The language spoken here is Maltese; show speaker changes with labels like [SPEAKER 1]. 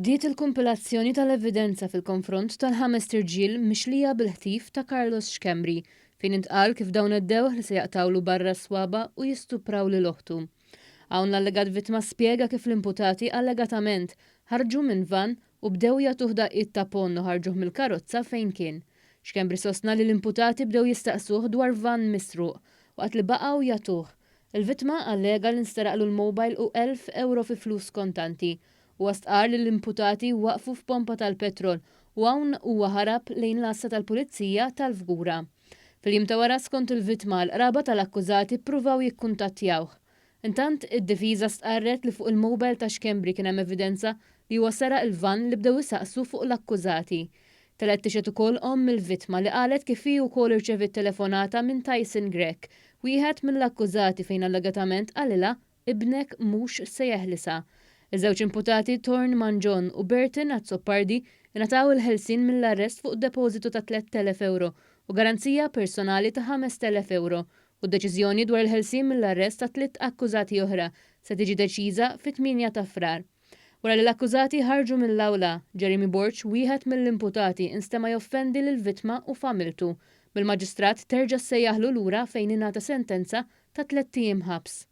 [SPEAKER 1] Bdiet il-kumpilazzjoni tal-evidenza fil-konfront tal-ħamest irġiel mixlija bil-ħtif ta' Carlos Schembri, fejn intqal kif dawn għeddewh li se jaqtgħulu barra s-swaba' u jistupraw lil oħtu. Hawn l-allegat vittma spjega kif l-imputati allegatament ħarġu minn vann u bdew jagħtuh daqqiet ta' ponn u ħarġuh mill-karozza fejn kien. Schembri sostna li l-imputati bdew jistaqsuh dwar vann misruq waqt li baqgħu jagħtuh. Il-vittma allega li nsteraqlu l-mobile u 1,000 ewro fi flus kontanti. Huwa stqarr li l-imputati waqfu f'pompa tal-petrol u hawn huwa ħarab lejn l-għassa tal-Pulizija tal-Fgura. Fil-jiem ta' wara skont il-vittma, l-qraba tal-akkużati ppruvaw jikkuntattjawh. Intant, id-difiża stqarret li fuq il-mobile ta' Schembri kien hemm evidenza li huwa seraq il-vann li bdew isaqsu fuq l-akkużati. Telgħet tixhed ukoll omm il-vittma li qalet kif hi wkoll irċeviet telefonata minn Tyson Grech, wieħed mill-akkużati fejn allegatament qalilha ibnek mhux se jeħlisha. Iż-żewġ imputati Torn Mangion u Burton Azzopardi ingħataw il-ħelsien mill-arrest fuq depożitu ta' 3,000 ewro u garanzija personali ta' 5,000 ewro u d-deċiżjoni dwar il-ħelsien mill-arrest ta' tliet akkużati oħra se tiġi deċiża fit-8 ta' Frar. Wara li l-akkużati ħarġu mill-awla, Jeremy Borg, wieħed mill-imputati, instema' joffendi lill-vittma u familtu, bil-Maġistrat terġa' ssejjaħlu lura fejn ingħata sentenza ta' tlett ijiem ħabs.